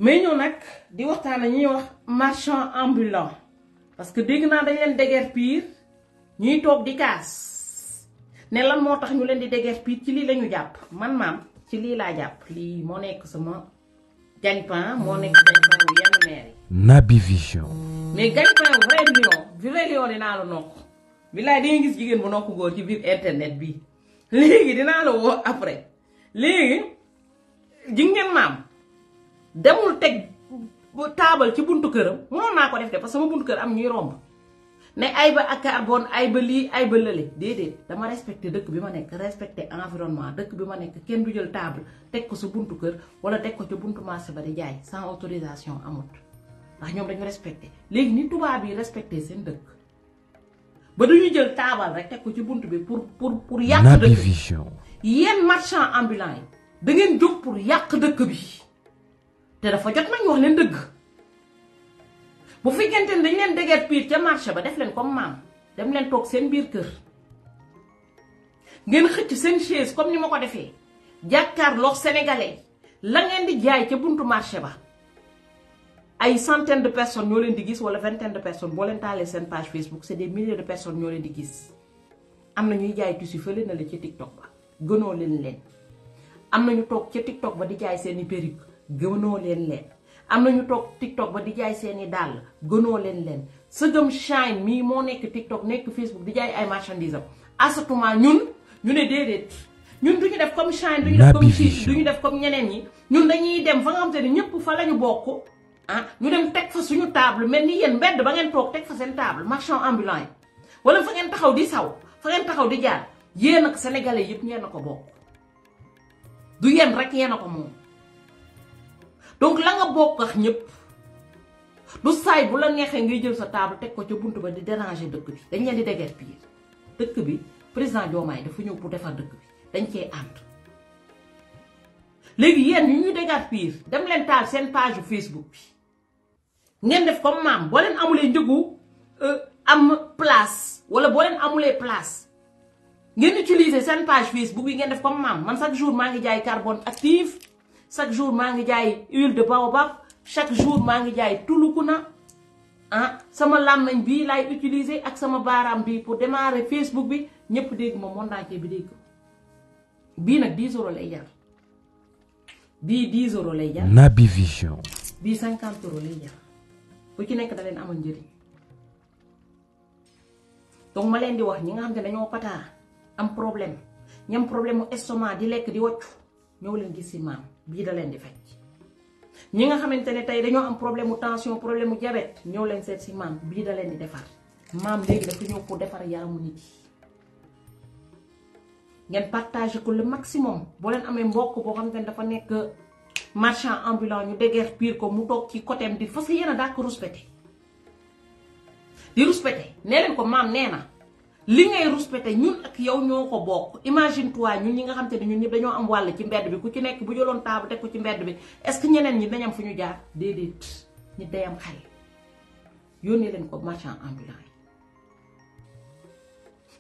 mais ñëw nag di waxtaan ñuy wax marchand ambulant parce que dégg naa dañ leen déguerpir ñuy toog di kaas ne lan moo tax ñu leen di déguerpir ci lii lañu jàpp man maam ci lii laa jàpp lii moo nekk sama gagne-pain moo nekk gagne-pain wu yenn maire yi. Naby Vision. mais gagne-pain wu vrai lion dinaa la nokk bilaay di nga gis jigéen bu nokk góor ci biir internet bi léegi dinaa la woo après léegi ji ngeen maam demul teg taabal ci buntu këram mënoon naa ko def de parce que sama buntu kër am ñuy romb ne ay ba ak carbone ay ba lii ay ba lële déedéet dama respecté dëkk bi ma nekk respecté environnement dëkk bi ma nekk kenn du jël table teg ko sa buntu kër wala teg ko ca buntu marché ba di jaay sans autorisation amut ndax ñoom dañu respecté léegi ni tubaab yi respecté seen dëkk ba duñu jël taabal rek teg ko ci buntu bi pour yàq dëkk Naby bi Vision. yéen marchand ambulant yi da ngeen jóg pour yàq dëkk bi te dafa jot nañ wax leen dëgg bu fekkente ne dañ leen déguerpir ca marché ba def leen comme maam dem leen toog seen biir kër ngeen xëcc seen chaise comme ni ma ko defee jàkkaarloo sénégalais la ngeen di jaay ca buntu marché ba ay centaine de personnes ñoo leen di gis wala vingtaine de personnes boo leen taalee seen page Facebook c'est des milliers de personnes ñoo leen di gis am na ñuy jaay tissu fële na la ci TikTok ba gënoo leen am na ñu toog ca TikTok ba di jaay seeni perruque gënoo leen am na ñu toog TikTok ba di jaay seeni dàll gënoo leen sëgëm Shine mii moo nekk TikTok nekk Facebook di jaay ay marchandises am asatuma ñun ñu ne déedéet ñun duñu def comme Shine duñu def comme Chic duñu def comme ñeneen ñi ñun dañuy dem fa nga xam te ne ñëpp fa lañu bokk ah ñu dem teg fa suñu table mel ni yéen mbedd ba ngeen toog teg fa seen table marchand ambulant yi wala fa ngeen taxaw di saw fa ngeen taxaw di jaar yéen ak sénégalais yëpp ñeen a ko bokk du yéen rek yéen a ko moom donc la nga bokk ak ñëpp du saay bu la neexee ngay jël sa table teg ko ca buntu ba di déranger dëkk bi dañ leen di déguerpir dëkk bi président Diomaye dafa ñëw pour defar dëkk bi dañ cee ànd léegi yéen ñu déguerpir dem leen taal seen page Facebook bi ngeen def comme maam boo leen amulee njëgu am place wala boo leen amulee place ngeen utiliser seen page Facebook yi ngeen def comme maam man chaque jour maa ngi jaay carbone active chaque jour maa ngi jaay huile de baobab chaque jour maa ngi jaay tulukuna ah sama làmmiñ bii laay utiliser ak sama baaraam bi pour démarrer Facebook bi ñëpp dégg ma monde entier bi dégg bii nag 10 € lay jar bii 10 € lay jar. Naby Vision. bii 50 € lay jar bu ci nekk da leen amal njëriñ donc ma leen di wax ñi nga xam ne dañoo pataa am problème ñam problème mu estomac di lekk di woccu ñëw leen gis si maam bii da leen di faj ñi nga xamante ne tey dañoo am problème mu tension problème mu diabète ñëw leen seet si maam bii da leen di defar maam léegi dafa ñëw pour defar yaramu nit yi ngeen partage ko le maximum boo leen amee mbokk boo xamante ne dafa nekk marchand ambulant ñu déguerpir ko mu toog ci côté am di parce que yéen a daa ko respecté di respecté nee leen ko maam nee na li ngay respecté ñun ak yow ñoo ko bokk imagine toi ñun ñi nga xam te ne ñun ñëpp dañoo am wàll ci mbedd bi ku ci nekk bu jëloon taabu teg ko ci mbedd bi est-ce que ñeneen ñi dañ am fu ñu jaar déedéet ñi day am xel yónnee leen ko marchand ambulant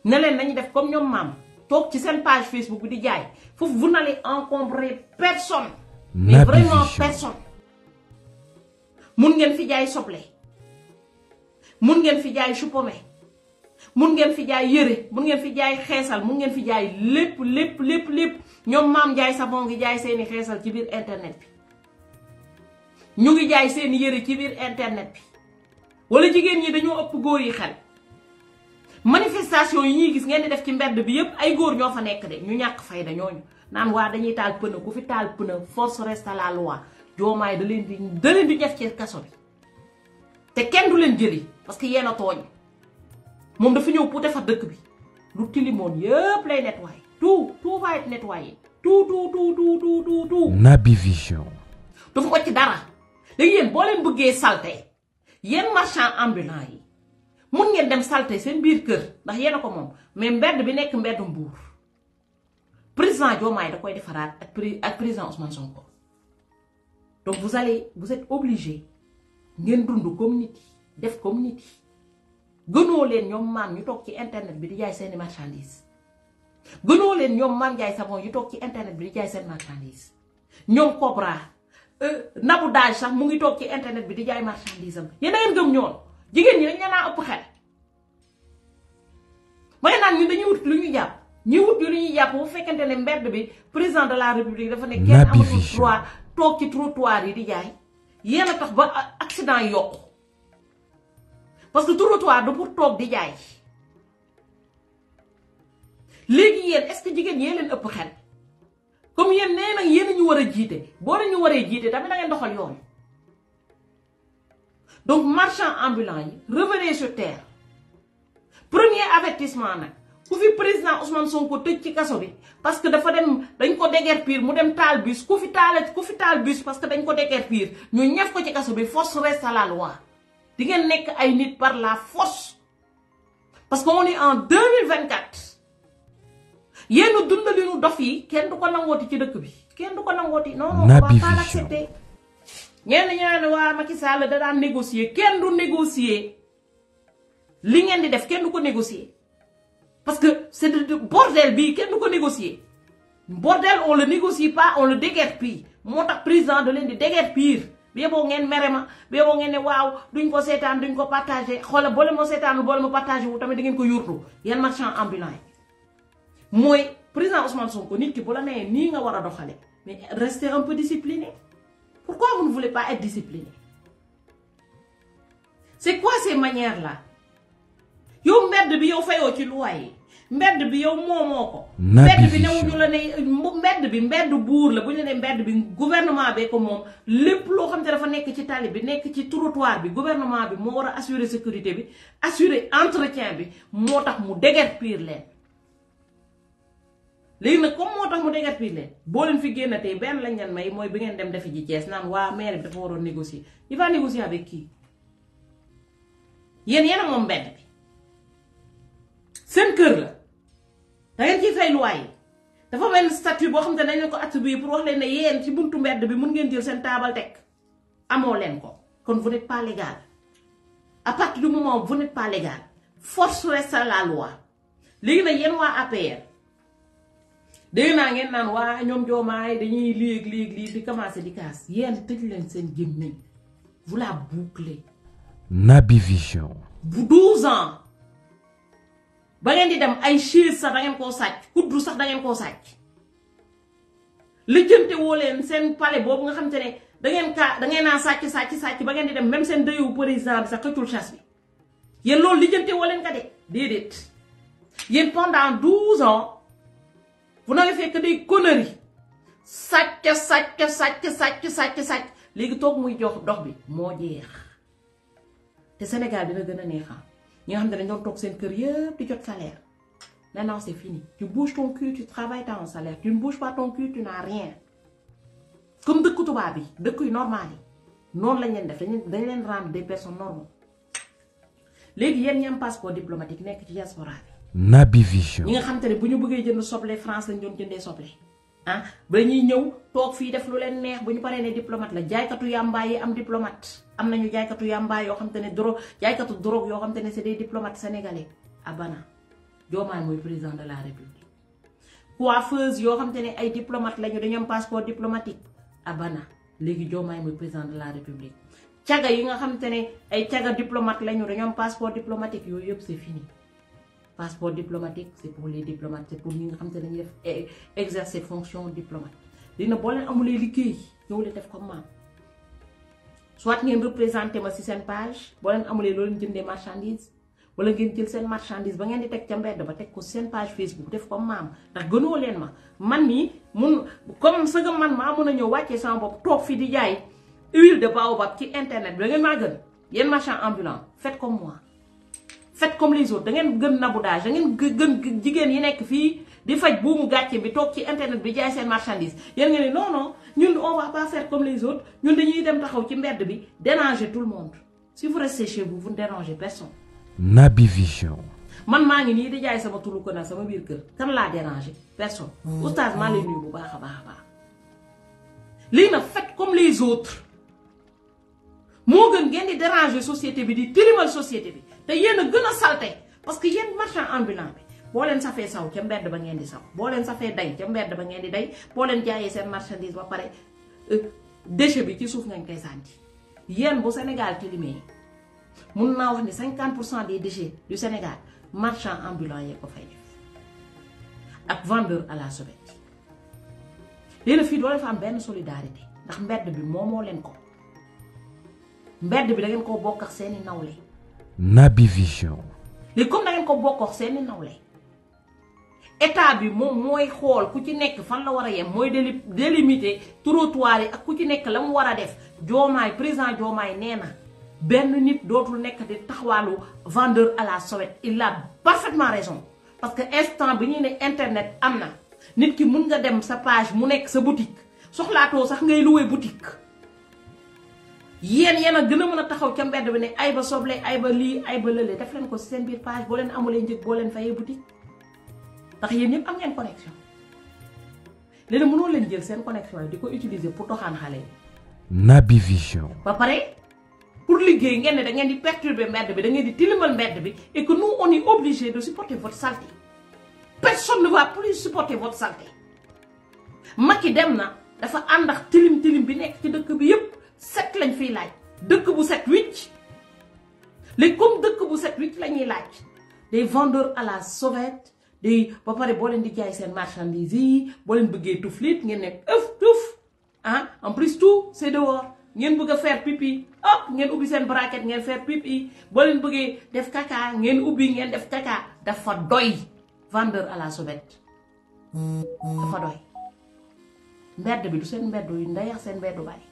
yi ne leen nañu def comme ñoom maam toog ci seen page Facebook bi di jaay foofu vous n'allez encombrer personne mais vraiment personne mun ngeen fi jaay soble mun ngeen fi jaay chou-pommé mun ngeen fi jaay yëre mun ngeen fi jaay xeesal mun ngeen fi jaay lépp ñoom maam jaay savon ngi jaay seeni xeesal ci biir internet bi ñu ngi jaay seeni yëre ci biir internet bi wala jigéen ñi dañoo ëpp góor yi xel manifestation yi ñuy gis ngeen di def ci mbedd bi yépp ay góor ñoo fa nekk de ñu ñàkk fayda ñooñu naan waa dañuy taal pneu ku fi taal pneu force reste à la loi Diomaye da leen di def ci kaso bi te kenn du leen jëli parce que yéen a tooñ moom dafa ñëw pour defar dëkk bi lu tilimoon yépp lay nettoyer tout va être nettoyé tout. Naby Vision. dafa ko ci dara léegi yéen boo leen bëggee salte yéen marchand ambulant yi mun ngeen dem salte seen biir kër ndax yéen a ko moom mais mbedd bi nekk mbeddu Mbuur président Diomaye da koy defaraat ak président Ousmane Sonko donc vous êtes obligé ngeen dund comme nit yi def comme nit yi gënoo leen ñoom maam ñu toog ci internet bi di jaay seeni marchandise gënoo leen ñoom maam jaay savon yu toog ci internet bi di jaay seen marchandise ñoom Cobra Nabou Dash sax mu ngi toog ci internet bi di jaay marchandise am yéen da ngeen gëm ñoon jigéen ñi dañ leen a ëpp xel mooy naan ñun dañuy wut lu ñu jàpp ñuy wut lu ñuy jàpp bu fekkente ne mbedd bi président de la république dafa ne kenn amatul droit toog ci trottoir yi di jaay yéen a tax ba accident yokku parce que trottoir du pour toog di jaay léegi yéen est-ce que jigéen ñee leen ëpp xel comme yéen nee nag yéen ñu war a jiite boo leen ñu waree jiite tamit da ngeen doxal yoon donc marchand ambulant yi revenez sur terre premier avertissement nag ku fi président Ousmane Sonko tëj ci kaso bi parce que dafa dem dañ ko déguerpir mu dem taal bus ku fi taal bus parce que dañ ko déguerpir ñu ñef ko ci kaso bi force reste à la loi di ngeen nekk ay nit par la force parce que on est en 2024 yéen dundalinu dof yi kenn du ko nangooti ci dëkk bi kenn du ko nangooti non on va pas l'accepter ñenn ñaan waa Macky Sall da daan négocier kenn du négocier li ngeen di def kenn du ko négocier parce que c'est de bordel bi kenn du ko négocier bordel on le négocie pas on le déguerpit moo tax président de leen di déguerpir bi boo ngeen mere ma bi boo ngeen ne waaw duñ ko seetaan duñ ko partagé xoola boole moo seetaan boole ma partagé wu tamit da ngeen ko yurtu yan marchand ambulant yi mooy président Ousmane Sonko nit ki bu la nee nii nga war a doxale mais restez un peu discipliné pourquoi vous ne voulez pas être discipliné c'est quoi ces manières là yow mbedd bi yow fayoo ci loi yi mbedd bi yow moomoo ko mbedd bi newuñu la ne mbedd bi mbedd buur la bu ñu ne mbedd bi gouvernement bee ko moom lépp loo xam te dafa nekk ci tali bi nekk ci trottoir bi gouvernement bi moo war a assurer sécurité bi assurer entretien bi moo tax mu déguerpir leen léegi nag comme moo tax mu déguerpir leen boo leen fi génnatee benn lañ leen may mooy bi ngeen dem defi ji Thiès naan waa maire bi dafa waroon négocier il va négocier avec qui yéen a moom mbedd bi seen kër la da ngeen ciy fay loi yi dafa mel statut boo xam te dañ leen ko attribuer pour wax leen ne yéen ci buntu mbedd bi mun ngeen jël seen taabal teg amoo leen ko kon vous n'êtes pas légal à partir du moment où vous n'êtes pas légal force reste à la loi léegi nag yéen waa APR dégg naa ngeen naan waa ñoom joomaay dañuy lii di commencer di kaas yéen tëj leen seen gémmiñ vous la bouclez. Naby Vision. bu 12 ans ba ngeen di dem ay chaise sax da ngeen koo sàcc kuddu sax da ngeen koo sàcc lijjante woo leen seen palais boobu nga xam te ne da ngeen naa sàcc ba ngeen di dem même seen dëyu président bi sax xëccul chasse bi yéen loolu lijjante woo leen ka de déedéet yéen pendant 12 ans vous n'avez fait que des conneries sàcc léegi toog muy jox dox bi moo jeex te Sénégal dina gën a neexam ñi nga xam ne dañ doon toog seen kër yëpp di jot salaire maintenant c'est fini tu bouges ton cul tu travailles t'as un salaire tu ne bouges pas ton cul tu n'as rien comme dëkku tubaab bi dëkk yu normal yi noonu lañ leen def dañ leen rendre des personnes normales léegi yéen ñi am passeport diplomatique nekk ci diaspora bi Naby Vision. ñi nga xam te ne bu ñu bëggee jënd soble France lañ doon jëndee soble ah ba ñuy ñëw toog fii def lu leen neex bu ñu paree ne diplomate la jaaykatu yàmbaay yi am diplomate am nañu jaaykatu yàmbaay yoo xam te ne jaaykatu drogue yoo xam te ne c'est des diplomates sénégalais abana Diomaye mooy président de la république coiffeuse yoo xam te ne ay diplomate lañu dañu am passeport diplomatique abana léegi Diomaye mooy président de la république caga yi nga xam te ne ay caga diplomate lañu dañu am passeport diplomatique yooyu yëpp c'est fini. Passeport diplomatique c'est pour les diplomates c'est pour ñi nga xam te dañuy def exercer fonction diplomate dina boo leen amulee liggéey ñëw leen def comme maam soit ngeen représenté ma ci seen page boo leen amulee loo leen jëndee marchandise wala ngeen jël seen marchandise ba ngeen di teg ca mbedd ba teg ko seen page Facebook def comme maam ndax gënoo leen ma man mii mun comme sëga man maa mun a ñëw wàccee sama bopp toog fi di jaay huile de baobab ci internet bi da ngeen maa gën yéen marchand ambulant faites comme moi. Faites comme les autres da ngeen gën Nabou Dash da ngeen gën jigéen yi nekk fii di faj buumu gàcce bi toog ci internet bi jaay seen marchandise yéen ngeen ne non ñun on va pas faire comme les autres ñun dañuy dem taxaw ci mbedd bi déranger tout le monde si vous restez chez vous vous ne dérangez personne. Naby Vision. man maa ngi nii di jaay sama tulu ko na sama biir kër kan laa déranger personne. oustaz maa leen nuyu bu baax a baax. lii nag faites comme les autres moo gën ngeen di déranger société bi di tirimal société bi. te yéen a gën a salte parce que yéen marchand ambulant bi boo leen safee saw ca mbedd ba ngeen di saw boo leen safee day ca mbedd ba ngeen di day boo leen jaayee seen marchandise ba pare déchet bi ci suuf ngañ koy sànni yéen bu Sénégal tilimee mun naa wax ni 50% des déchets du Sénégal marchand ambulant yee ko fay def ak vendeur à la sauvette léegi fii doo leen fa am benn solidarité ndax mbedd bi moomoo leen ko mbedd bi da ngeen ko bokk ak seeni nawle. Naby Vision. léegi comme da ngeen ko bokk ak seeni nawle état bi moom mooy xool ku ci nekk fan la war a yem mooy délimiter trottoir yi ak ku ci nekk la mu war a def Diomaye président Diomaye nee na benn nit dootul nekk di taxawaalu vendeur à la sauvette il a parfaitement raison parce que instant bi ñuy ne internet am na nit ki mun nga dem sa page mu nekk sa boutique soxlaatoo sax ngay louer boutique yéen a gën a mën a taxaw ca mbedd bi ne ay ba soble ay ba lii ay ba lële def leen ko si seen biir page boo leen amulee njëg boo leen fayee boutique ndax yéen ñëpp am ngeen connexion léegi mënoo leen jël seen connexion yi di ko utiliser pour doxaan xale yi. Naby Vision. ba pare pour liggéey ngeen ne da ngeen di perturber mbedd bi da ngeen di tilimal mbedd bi et que nous on est obligé de supporter votre saleté personne ne va plus supporter votre saleté. Macky dem na dafa ànd ak tilim bi nekk ci dëkk bi yëpp set lañ fiy laaj dëkk bu set wicc léegi comme dëkk bu set wicc la ñuy laaj des vendeurs à la sauvette day ba pare boo leen di jaay seen marchandise yi boo leen bëggee tuflit ngeen nekk tuuf ah en plus tout c'est dehors ngeen bëgg a faire pipi ngeen ubbi seen braquette ngeen faire pipi boo leen bëggee def caca ngeen ubbi ngeen def caca dafa doy vendeur à la sauvette dafa doy mbedd bi du seen mbedd yu ndayax seen mbeddu bàyyi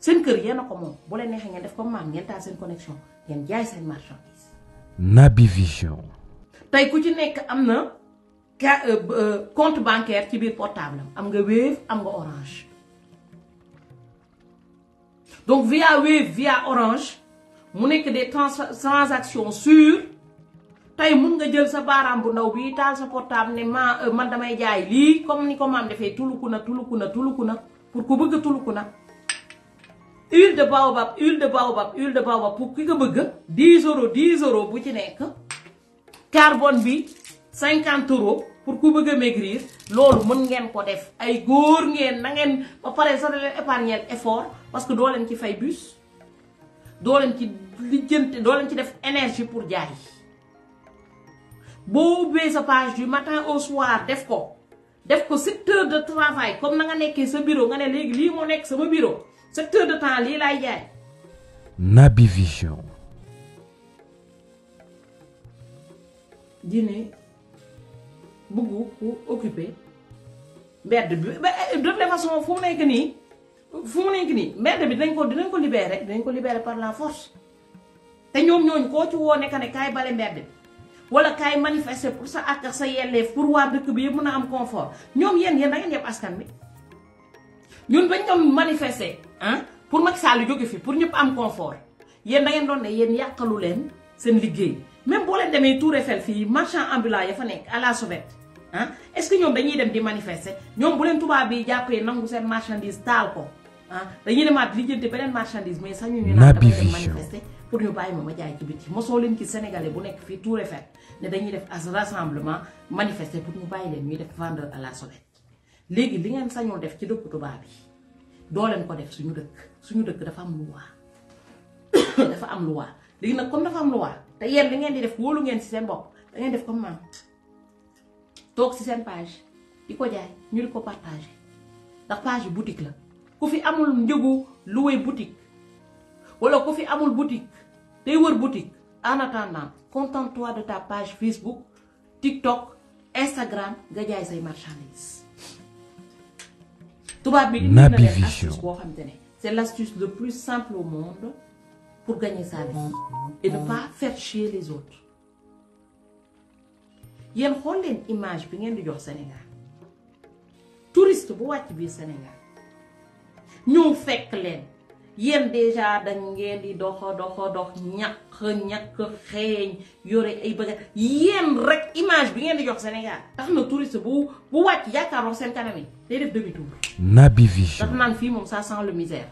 seen kër yéen a ko moom bu leen neexee ngeen def comme maam ngeen taal seen connexion ngeen jaay seen marchandise. Naby Vision. tey ku ci nekk am na compte bancaire ci biir portable am nga Wave am nga Orange donc via Wave via Orange mu nekk des transactions sûres tey mun nga jël sa baaraam bu ndaw bi taal sa portable ne man damay jaay lii comme ni ko maam defee tulukuna pour ku bëgg tulukuna huile de baobab pour ki ko bëgg 10 euros bu ci nekk carbone bi 50 euros pour ku bëgg a maigrir loolu mën ngeen ko def ay góor ngeen na ngeen ba pare sa leen épargner effort parce que doo leen ci fay bus doo leen ci lijjanti doo leen ci def énergie pour jaay boo ubbee sa page du matin au soir def ko 7 heures de travail comme na nga nekkee sa bureau nga ne léegi lii moo nekk sama bureau 7 heures de temps lii laay jaay. Naby Vision. dine bëggu ku occupé mbedd bi de toute façon fu mu nekk nii mbedd bi dinañ ko libérer par la force te ñoom ñooñu koo ci woo nekk ne kaay bale mbedd bi wala kaay manifester pour sa ak sa yelleef pour waa dëkk bi yëpp mën a am confort ñoom yéen da ngeen yeb askan bi ñun bañ doon manifester pour Macky Sall jóge fi pour ñëpp am confort yéen da ngeen doon ne yéen yàqalu leen seen liggéey même boo leen demee Tour Eiffel fii marchand ambulant ya fa nekk à la sauvette est-ce que ñoom dañuy dem di manifester ñoom bu leen tubaab bi jàppee nangu seen marchandise taal ko dañuy demaat lijjanti beneen marchandise mais sax ñu naan damay dem manifester pour ñu bàyyi ma jaay ci biti mosoo leen ci sénégalais bu nekk fii Tour Eiffel ne dañuy def as rassemblement manifester pour ñu bàyyi leen ñuy def vendeur à la sauvette léegi li ngeen sañoo def ci dëkk tubaab bi doo leen ko def suñu dëkk dafa am loi dafa am loi léegi nag comme dafa am loi te yéen li ngeen di def wóolu ngeen ci seen bopp da ngeen def comme man toog ci seen page di ko jaay ñu di ko partager ndax page boutique la ku fi amul njëgu louer boutique wala ku fi amul boutique day wër boutique en attendant contente-toi de ta page Facebook TikTok Instagram nga jaay say marchandises. tubaab bi indi na leen astuce boo xamante ne c'est l'astuce le plus simple au monde pour gagner sa vie et ne pas faire chier les autres. yéen xool leen image bi ngeen di jox Sénégal touriste bu wàcc biir Sénégal ñëw fekk leen yéen déjà da ngeen di dox ñàkk xeeñ yore ay bëgg yéen rek image bi ngeen di jox Sénégal tax na touriste bu wàcc yaakaaroo seen kanam yi day def demi tour. Naby Vision. dafa naan fii moom ça sent le misère.